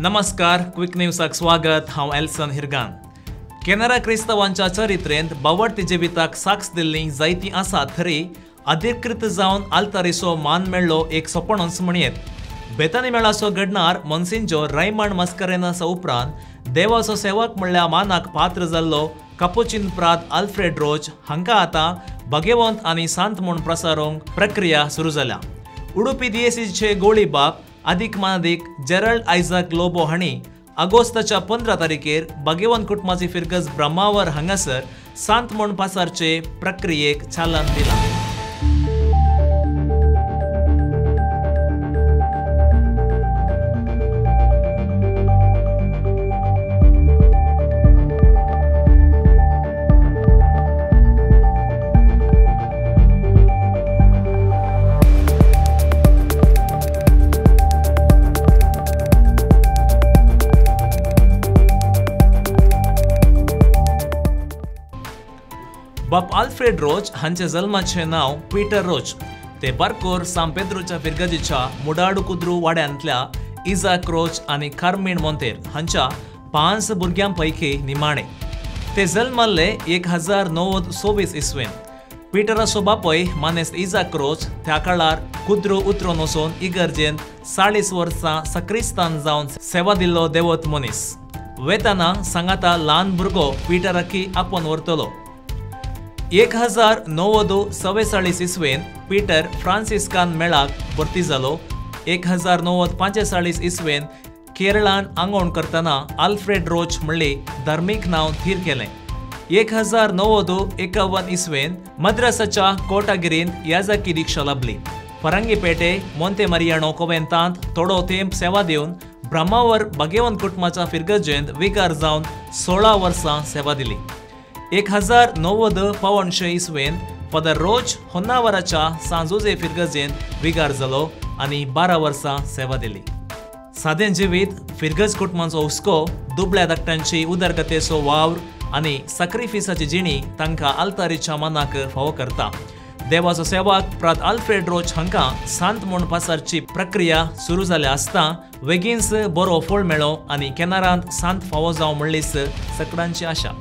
नमस्कार, क्विक न्यूजाक स्वागत. हांव एल्सन हिरगान. केनरा क्रिस्तांवांच्या चरित्रेंत बावडती जिविताक साक्ष दिल्ली जायती आसा थरी अधिकृत जावन आल्तारीचो मान मेळ्ळो एक सोपणच म्हणयेत. बेतानी मेळाचो घडणार मोन्सिंजोर रायमंड मस्करेनासा उपरांत देवाचो सेवक म्हणल्या मानाक पात्र जाल्लो कापुचीन प्रात आल्फ्रेड रोच हांकां आतां भाग्यवंत आनी सांत म्हूण प्रसारोंक प्रक्रिया सुरू जाल्या. उडुपी दियेसीचे गोळी बाप आदीक मानादीक जेरल्ड आयझाक लोबो हांणी आगोस्ताच्या 15 तारखेर भाग्यवंत कुटुंबाची फिरगज ब्रह्मावर हांगासर सांत म्हूण पासारचे प्रक्रियेक चालन दिलां. बाप आल्फ्रेड रोच हांचे जल्माचें नांव पीटर रोच. ते बारकोर सांत पेद्रोच्या फिरगजीच्या मुडाडू कुद्रू वाड्यांतल्या इजाक रोच आनी कार्मीण मोंतेर हांच्या 5 भुरग्यां पैकी निमाणे. ते जल्मल्ले 1924 इसवेन. पीटराचो बापय मानेस्त इजाक रोच त्या काळार कुद्रू उतरून वचून इगर्जेन 40 वर्सां सक्रिस्तान जावन सेवा दिल्लो देवत मनीस. वेताना सांगाता ल्हान भुरगो पीटराकी आपोवन व्हरतलो. 1944 इसवेन पीटर फ्रांसिस्कान मेळाक भरती जालो. 1945 इसवेन केरळान आंगवण करतना आल्फ्रेड रोच म्हणली धार्मीक नांव थीर केलें. 1951 इसवेन मद्रासाच्या कोटागिरींत याजाकी दीक्षा लाभली. फरंगीपेटे मोंते मारियानो कोवेंतांत थोडो तेंप सेवा दिवन ब्रह्मावर भाग्यवंत कुटुंबाच्या फिरगजेंत विगार जावन 16 वर्सां सेवा दिली. 1985 इसवेन फादर रोच होन्नावराच्या सांजोजे फिरगजेन विगार जालो आनी 12 वर्सां सेवा दिली. सादें जिवीत, फिरगज कुटुंबाचो हुस्को, दुबळ्या धाकट्यांची उदरगतेचो वावर आनी साक्रिफिसाची जिणी तांकां आल्तारीच्या मनाक फावो करता. देवाचो सेवक प्रात आल्फ्रेड रोच हांकां सांत म्हूण पासारची प्रक्रिया सुरू जाल्या आसता वेगींच बरो फळ मेळो आनी केनारांत सांत फावो जावं म्हणलीच सगळ्यांची आशा.